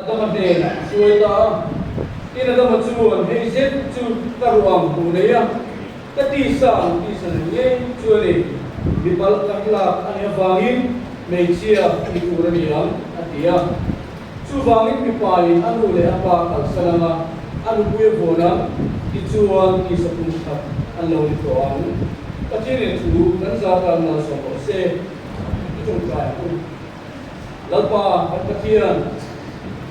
Adama hnenah a hruai ta a. Tin, Adama chuan, Hei zet chu ka ruang hmuh nei a, ka tisa ang tisa nei ngei chu a ni. Mipa kan lak a nih avangin hmeichhia a ni tur a ni ang, a ti a. Chuvangin mipain a nu leh a pa kalsan anga a nupui a vawn ang, tichuan tisa pum khat an lo ni tawh ang. Pathianin thu kan zar tan malsawm rawh se, i tawngtai ang u. Lalpa kan Pathian,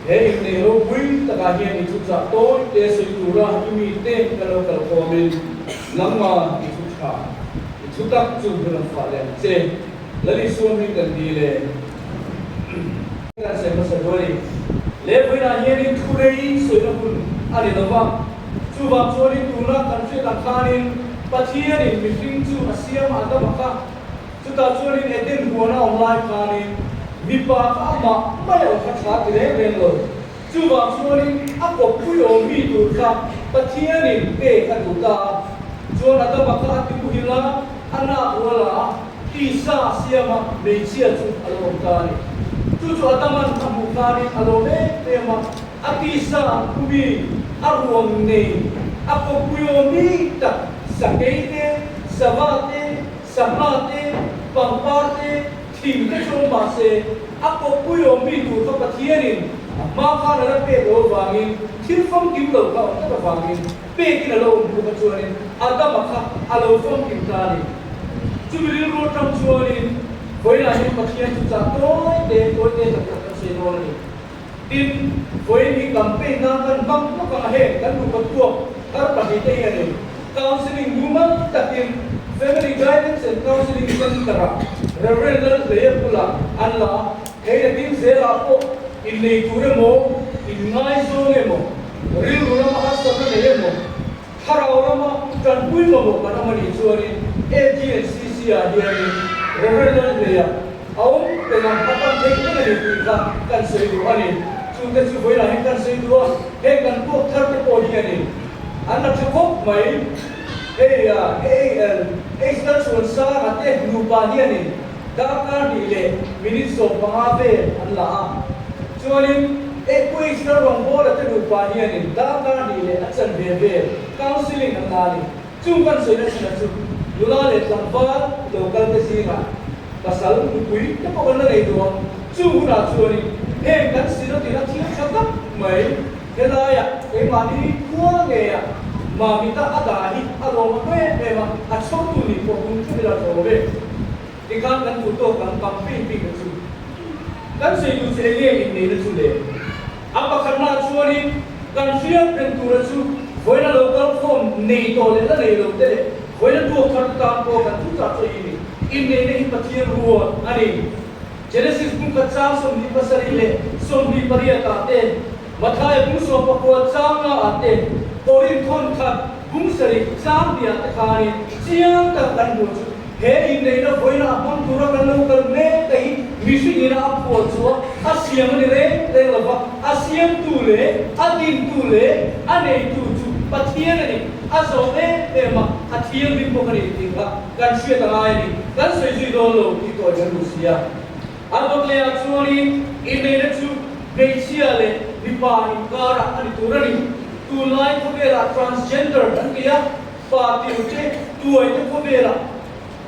he inneih ropui takah hian i thuchah tawi te sawi tura i mite ka lo kal khawmin nangma i thu tha, i thu tak chu ka rawn fah leh ang che. Lal Isua hming kan dil e. Kan sawi hmasa duh a ni. Lehpuiinah hianin thu rei sawina hun a ni lo va, chuvang chuanin tuna kan hriat ang khanin Pathianin mihring chu a siam a dam a kha. Chutah chuanin Eden huan a awm lai khanin mipa kha amah mai a awm kha tha ti reng reng lo. Chuvang chuanin a kawppui awm mi tur kha Pathianin pek a duh ta a. Chuan Adama kha a ti muhil a, a nak rual a, tisa a siam a, hmeichhia chu a lo awm ta a ni. Chu chu Adama'n a hmuh khanin a lawm em em a, a tisa ang khumi, a ruang nei, a kawppui awm mi tak, sakei te, sava te, sangha te, pangpar te, Thing te chu awm mahse, a kawppui awm mi tur kha Pathianin a hma khan a la pek lo avangin, thil famkim lo kha awm tak avangin pekin a lo awm hnu kha chuanin Adama kha a lo famkim ta a ni. Chumi rilru atang chuanin vawiinah hian Pathian chu chah tawi te tawi te tak tak kan sawi dawn a ni. Tin, vawiin hi campaign nan kan hmang hlawk ang a heng kan nupa tuak thar pahnihte hianin counselling mumal takin Family Guidance and Counselling Centre-ah Reverend Lalhleia bulah an la a, hei a ding zelah pawh innei tur emaw, inngaizawng emaw, rilru lama harsatna nei emaw, thlarau lama tanpui mamawh kan awm a nih chuanin AGNCC-ah hianin Reverend Lalhleia A awm reng a, a pan theih reng a ni tih kha kan sawi duh a ni. Chungte chu vawilah hian kan sawi duh a, heng kan puak thar te pawh hi a ni. An la tha khawp mai. Hei a AL H Lalchhuan Sanga te nupa hi a ni. Darkar hnih leh minute 15 vel an la a. Chuanin A Pu H Lalrawngbawla te nupa hi a ni. Darkar hnih leh a chanve vel counselling an la a ni. Chung kan sawina chhan a chu nula leh tlangval lo kal te zingah pasal nupui te pawh kan la nei duh a, chung hunah chuanin heng kan sinawtin a thiam tha tak mai helaiah keimahni khua ngeiah Mamita a dah hi a lawm a em em a, a chhotu nih pawh tum theuh ila tho ve. Tikhan kan duh tawk ang campaign bik a chu kan sawi duh che enge inneihna chu le? A pakhatnaah chuanin kan hriat reng tura chu vawiina lo kal khawm nei tawh leh la nei lo te leh vawiina tuak thar te tan pawh kan thuchah chu a ini. Inneihna hi Pathian ruat a ni. Genesis bung khat chang 27 leh 28 ah te, Mathaia bung 19 chang nga ah te, Korinth thawn khat bung sarih chang hnih ah te khanin chiang tak kan hmuh chu He inneihna vawiina a hmang tura kan lo kal mek te hi mihring ina a phuah chhuah a siam a ni reng reng lo va, a siamtu leh a dintu leh a neitu chu Pathian a ni. A zawh em em a, a thianghlim bawk a ni tih kha kan hriat a ngai a ni. Kan sawi zui dawn lo tih tawi kan duh si a. A dawt lehah chuanin inneihna chu hmeichhia leh mipa inkarah a ni tur a ni. Tunlai khawvelah transgender kan ti a. Pa tir te, tuai te khawvelah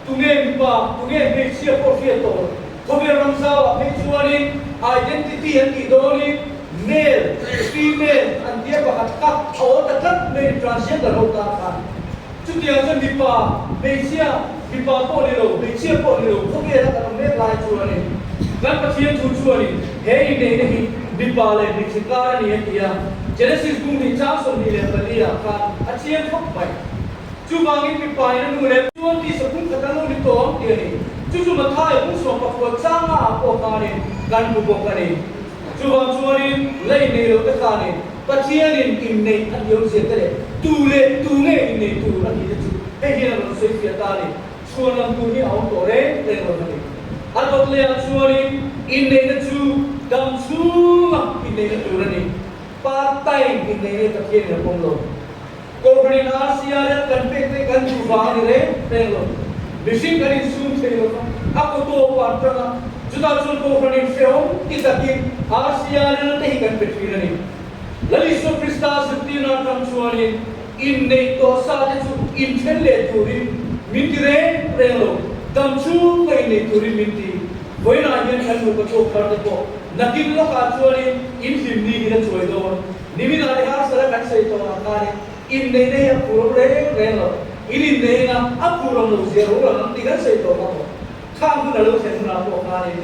tunge mipa, tunge hmeichhia pawh hriat tawh lo. Khawvel ram zauah phei chuanin identity an tih dawnin male, female an tia pakhat kha a aw ta tlat mai ni transgender ho tan khan. Chutiang chuan mipa, hmeichhia, mipa pawh ni lo, hmeichhia pawh ni lo khawvela kan awm mek lai chuanin kan Pathian thu chuanin he inneihna hi mipa leh hmeichhe kar a ni a ti a. Genesis bung hnih chang 24 ah khan a chiang khawp mai. Chuvangin mipa in a nu leh chuan tisa bung khat an lo ni tawh ang tih a ni. Chu chu Mathaia bung 19 changa ah pawh khanin kan hmu bawk a ni. Chuvang chuanin la innei lo te khanin Pathianin inneih a ti awmzia te leh tu leh tu nge innei tur a tih te chu hei hian a rawn sawi fiah ta a ni. Chhuan lam tur hi a awm tawh reng reng lo a ni. A dawt lehah chuanin inneihna chu dam chhunga inneihna tur a ni. Part time inneihna hi Pathianin a pawm lo. Kohhranin RCRL kan pek te kan duh vang a ni reng reng lo. Mihring kan insum thei lo va, a kaw tawp an tang a. Chutah chuan Kohhranin hrehawm ti takin RCRL te hi kan pe thin a ni. Lal Isua Krista zirtirna atang chuanin inneih tawh sa te chu inthen leh turin min ti reng reng lo, dam chhunga inneih turin min ti. Vawiinah hian kan nupa chhuak thar te pawh nakin lawkah chuanin inhlimni hi la chuai dawn. Niminah rehearsal a kan sawi tawh ang khanin inneihna hi a phurawm reng reng lo. In inneih anga a phurawm lo zia ro lang ang tih kan sawi tawh kha maw? Khang hun a lo thlen hunah pawh khanin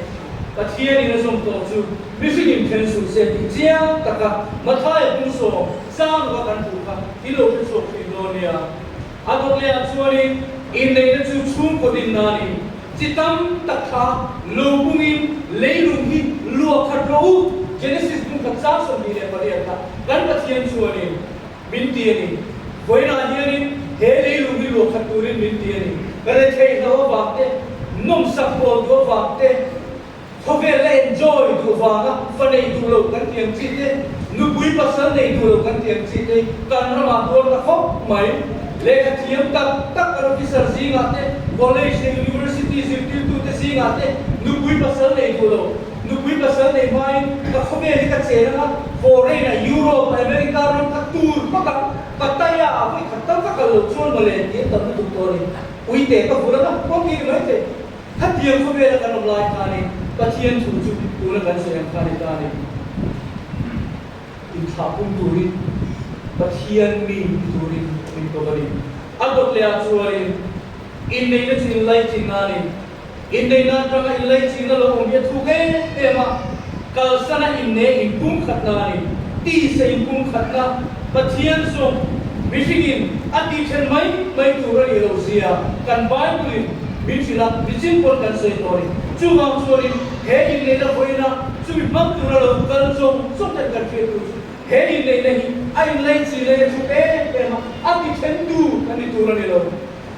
Pathianin a zawm tawh chu mihring inthen suh se tih chiang taka Mathaia pungsawm sang lova kan hmuh kha in lo hre chhuak thin dawn nia. A dawt lehah chuanin inneihna chu chhungkaw din nan in chi tam tak kha lo pungin leilung hi luah khat rawh u, Genesis bung khat chang 28 kha kan Pathian chuanin min ti a ni. Vawiinah hianin he leilung hi luah khat turin min ti a ni. Ka rethei hlo avang te, nawmsak pawl duh avang te, khawvel la enjoy duh vanga fa nei duh lo kan ti ang chi te, nupui pasal nei duh lo kan ti ang chi te hi kan ramah tuar ta khawp mai. Lehkha thiam tak tak kan officer zingah te, college leh university zirtirtute zingah te nupui pasal nei duh lo, Nupui pasal nei hmain ka khawvel hi ka chen anga, foreign ah Europe ah America ram kha tur vak a, Pattaya ah vawi khat tal ka kal lo chuan mawle ti an tam lutuk tawh a ni. Uite ka vur anga, kawngki ni mai thei. Khatiang khawvela kan awm lai khanin Pathian thu chu tuna kan sawi ang kha ni ta a ni. Inthlah pum turin Pathian mi ni turin min kawp a ni. A dawt leh ah chuanin inneihna chu inlaichin a ni. Inneihna atanga inlaichinna lo awm hi a thuk em em a, kalsana inneh inpumkhatna a ni. Tisa inpumkhatna, Pathian zawng mihringin a tihthen mai mai tur a nih loh zia kan Bible-in min hrilh a, nichin pawn kan sawi tawh a ni. Chuvang chuanin he inneihna vawiina chumi hmang tura lo kal zawng zawng ten kan hriat tur chu he inneihna hi a inlaichinna hi a thuk em em a, a tithentu kan ni tur a ni lo.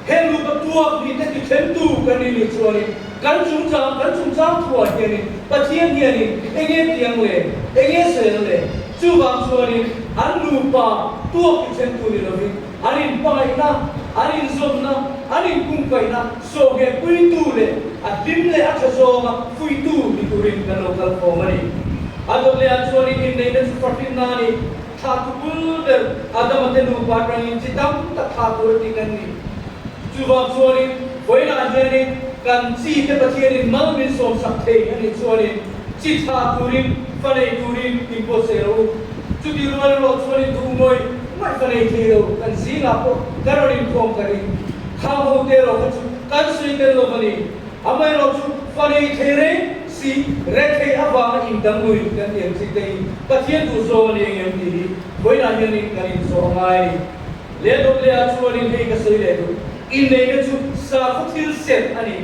He nupa tuak mite tithentu kan ni nih chuanin kan chungchang kan chungchang thuah hianin Pathian hianin enge tiang le, enge sel le? Chuvang chuanin an nupa tuak tithentu ni lovin an inhmangaihna, an inzawmna, an inkungkaihna sawhgheh puitu leh a hlim leh a tha zawnga fuitu ni turin kan lo kal khawm a ni. A dawt lehah chuanin inneihna chu fahrinna a ni. Thla tu bul ber Adama te nupa atangin chi tam tak thla tur a ti kan ni. Chuvang chuanin vawiinah hianin kan chi te Pathianin mal min sawmsak thei a nih chuanin chi thla turin fa nei turin inbuatsaih rawh u. Chuti rual erawh chuanin duh ngawih ngawih fa nei thei lo kan zingah pawh kan rawn inkhawm ka ring. Khang ho te erawh kha chu kan sawi tel lo va ni. Amaherawh chu fa nei thei reng si rethei avanga indang lui kan ti ang chi te hi Pathian duh zawng a ni eng em tih hi vawiinah hianin kan inzawh a ngai a ni. Leh dawt leh ah chuanin hei ka sawi leh duh, inneihna chu sakhaw thil serh a ni.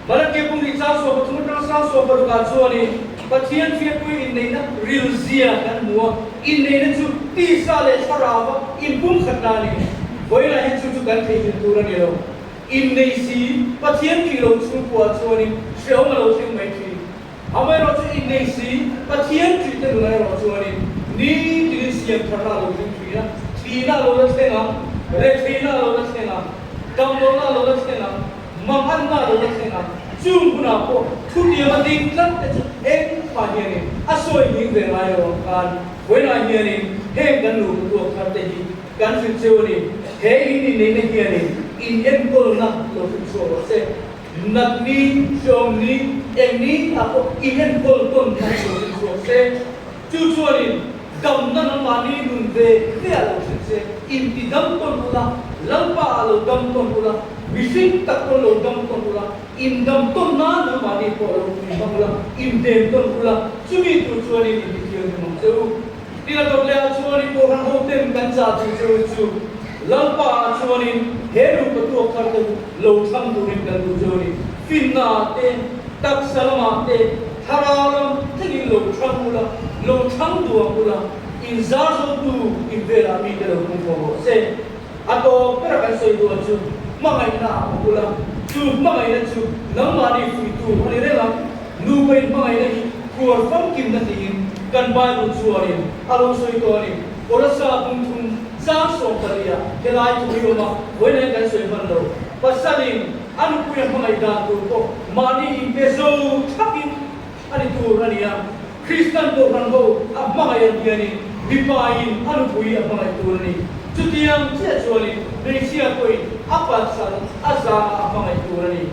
Malakei pum ri chang 13 atanga sang 60 ah chuanin Pathian fiahpui inneihna rilzia kan hmu a, inneihna chu tisa leh thlarauva inpumkhatna a ni. Vawiinah hian chu chu kan theihnghilh tur a ni lo. Innei si, Pathian tih lo chhungkua chuanin hrehawm a lo thleng mai thin. Amaherawh chu innei si, Pathian tih te nuna erawh chuanin nitinin siam tharna a lo thleng thin a, thihna a lo la thleng ang, retheihna a lo la thleng ang, damlohna a lo la thleng ang, manganna a lo la thleng ang. Chung hunah pawh thutiam a ding tlat te chu engmah hianin a sawi nghing ve ngai lo ang khan vawiinah hianin heng kan nupa tuak thar te hi Kan hrilh cheu a ni. He in inneihna hianin in enkawlna lo hrilh chhuah rawh se. Nat ni, hreawm ni, eng ni ah pawh in enkawl tawn kha lo hrilh chhuak se. Chu chuanin damna nangmahni nun ve ve ah lo hrilh se. In ti dam tawn ula, Lalpa ah lo dam tawn ula, mihring tak pawn lo dam tawn ula, in dam tawn nan nangmahni pawh lo pui hmang ula, in dem tawn ula, chumi tur chuanin in ti thianghlim ang che u. Tina dawt leh ah chuanin Kohhran hoten kan chah tur che u chu Lalpa ah chuanin he nupa tuak thar te u lo thlang turin kan duh che u ni. Finna ah te, taksa lamah te, thlarau lam thlengin lo thlang ula, lo thlang duang ula, in zar zawtu in velah mite lo pung fo rawh se. A tawp bera kan sawi duh chu hmangaihna ah awm ula, chu hmangaihna chu nangmahni fuihtu a ni reng a, nupa in hmangaihna hi khuar famkimna tiin kan Bible chuanin a lo sawi tawh a ni. Kolasa bung thum chang 14 ah helai thu hi awm a, vawiin kan sawi hman lo. Pasalin. A nupui a hmangaih dan tur pawh mahni inpe zo thlakin a ni tur a ni a. Kristan Kohhran ho a hmangaih ang hianin mipain a nupui a hmangaih tur a ni. Chutiang chiah chuanin hmeichhia pawhin a pasal a zangah a hmangaih tur a ni.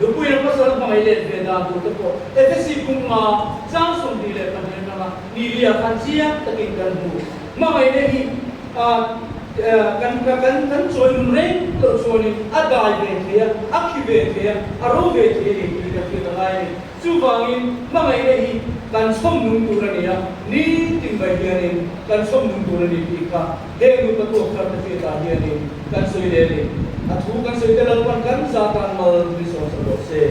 Nupui a pasal a hmangaih let ve dan tur te pawh Efesi kum nga chang 22 atanga ni lia khan chiang takin kan hmu. Hmangaihna hi kan kan kan chawi nun reng loh chuanin a dai ve thei a, a khi ve thei a, a ro ve thei a ni tih kan hriat a ngai a ni. Chuvangin hmangaihna hi kan chhawm nung tur a ni a, nitin mai hianin kan chhawm nung tur a ni tih kha heng nupa tuak thar te hriatah hianin kan sawi leh a ni. A thu kan sawi te Lalpan kan zah tan mal ni sawm sak rawh se.